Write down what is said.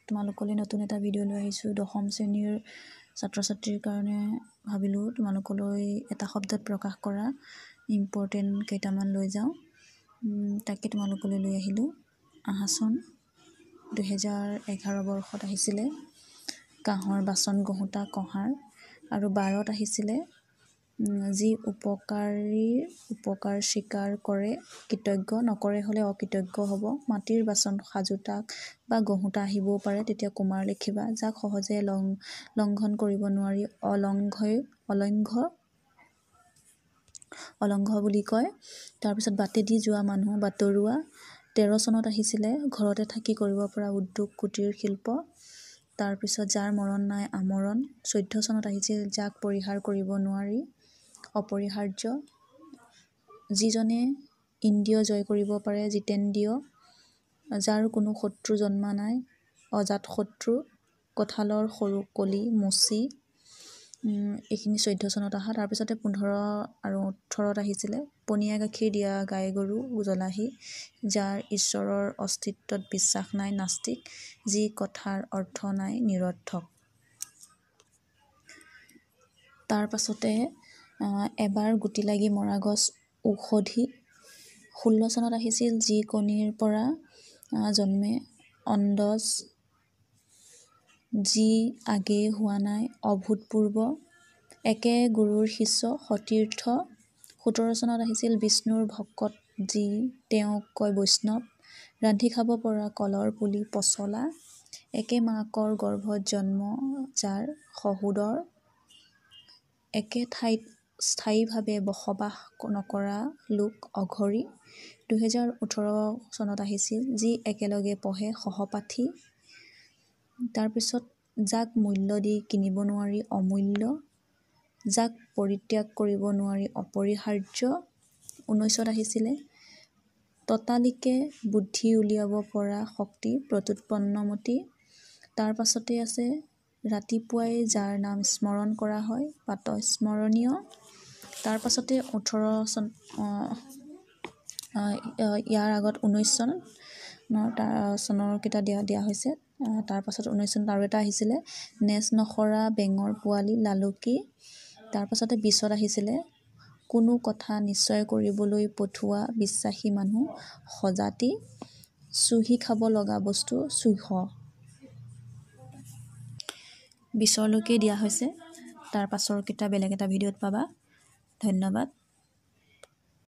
তোমালোকলৈ নতুন এটা ভিডিঅ' লৈ আহিছোঁ। দশম শ্ৰেণীৰ ছাত্ৰ ছাত্ৰীৰ কাৰণে ভাবিলোঁ তোমালোকলৈ এটা শব্দত প্ৰকাশ কৰা ইম্পৰ্টেণ্ট কেইটামান লৈ যাওঁ, তাকে তোমালোকলৈ লৈ আহিলোঁ। আহাচোন, 2011 বৰ্ষত আহিছিলে কাঁহৰ বাচন গঢ়োতা কঁহাৰ, আৰু 12ত আহিছিলে যি উপকাৰীৰ উপকাৰ স্বীকাৰ কৰে কৃতজ্ঞ, নকৰে হ'লে অকৃতজ্ঞ হ'ব। মাটিৰ বাচন সাজোতাক বা গঢ়োতা আহিবও পাৰে, তেতিয়া কুমাৰ লিখিবা। যাক সহজে লংঘন কৰিব নোৱাৰি অলংঘ বুলি কয়। তাৰপিছত বাটেদি যোৱা মানুহ বাটৰুৱা। 13 চনত আহিছিলে ঘৰতে থাকি কৰিব পৰা উদ্যোগ কুটিৰ শিল্প। তাৰপিছত যাৰ মৰণ নাই আমৰণ। 14 চনত আহিছিল যাক পৰিহাৰ কৰিব নোৱাৰি অপৰিহাৰ্য। যিজনে ইন্দ্ৰিয় জয় কৰিব পাৰে জিতেন্দ্ৰিয়। যাৰ কোনো শত্ৰু জন্মা নাই অজাত শত্ৰু। কঁঠালৰ সৰু কলি মুচি। এইখিনি 14 চনত অহা। তাৰপিছতে 15 আৰু 18ত আহিছিলে পনীয়া গাখীৰ দিয়া গাই গৰু জলাহী। যাৰ ঈশ্বৰৰ অস্তিত্বত বিশ্বাস নাই নাস্তিক। যি কথাৰ অৰ্থ নাই নিৰৰ্থক। তাৰ পাছতে এবাৰ গুটি লাগি মৰা গছ ঔষধি। 16 চনত আহিছিল যি কণীৰ পৰা জন্মে অণ্ডজ। যি আগেয়ে হোৱা নাই অভূতপূৰ্ব। একে গুৰুৰ শিষ্য সতীৰ্থ। 17 চনত আহিছিল বিষ্ণুৰ ভকত যি তেওঁক কয় বৈষ্ণৱ। ৰান্ধি খাব পৰা কলৰ পুলি পচলা। একে মাকৰ গৰ্ভত জন্ম যাৰ সহোদৰ। একে ঠাইত স্থায়ীভাৱে বসবাস নকৰা লোক অঘৰী। 2018 চনত আহিছিল যি একেলগে পঢ়ে সহপাঠী। তাৰপিছত যাক মূল্য দি কিনিব নোৱাৰি অমূল্য। যাক পৰিত্যাগ কৰিব নোৱাৰি অপৰিহাৰ্য। 19ত আহিছিলে ততালিকে বুদ্ধি উলিয়াব পৰা শক্তি প্ৰত্যুৎপন্নমতি। তাৰ পাছতে আছে ৰাতিপুৱাই যাৰ নাম স্মৰণ কৰা হয় প্ৰাতঃস্মৰণীয়। তাৰ পাছতে 18 চন ইয়াৰ আগত 19 চনৰ তাৰ চনৰকেইটা দিয়া হৈছে। তাৰপাছত 19 চনত আৰু এটা আহিছিলে নেজ নসৰা বেঙৰ পোৱালি লালুকী। তাৰপাছতে 20ত আহিছিলে কোনো কথা নিশ্চয় কৰিবলৈ পঠোৱা বিশ্বাসী মানুহ সজাতি। চুহি খাব লগা বস্তু চুহ। 20লৈকে দিয়া হৈছে, তাৰ পাছৰকেইটা বেলেগ এটা ভিডিঅ'ত পাবা। ধন্যবাদ।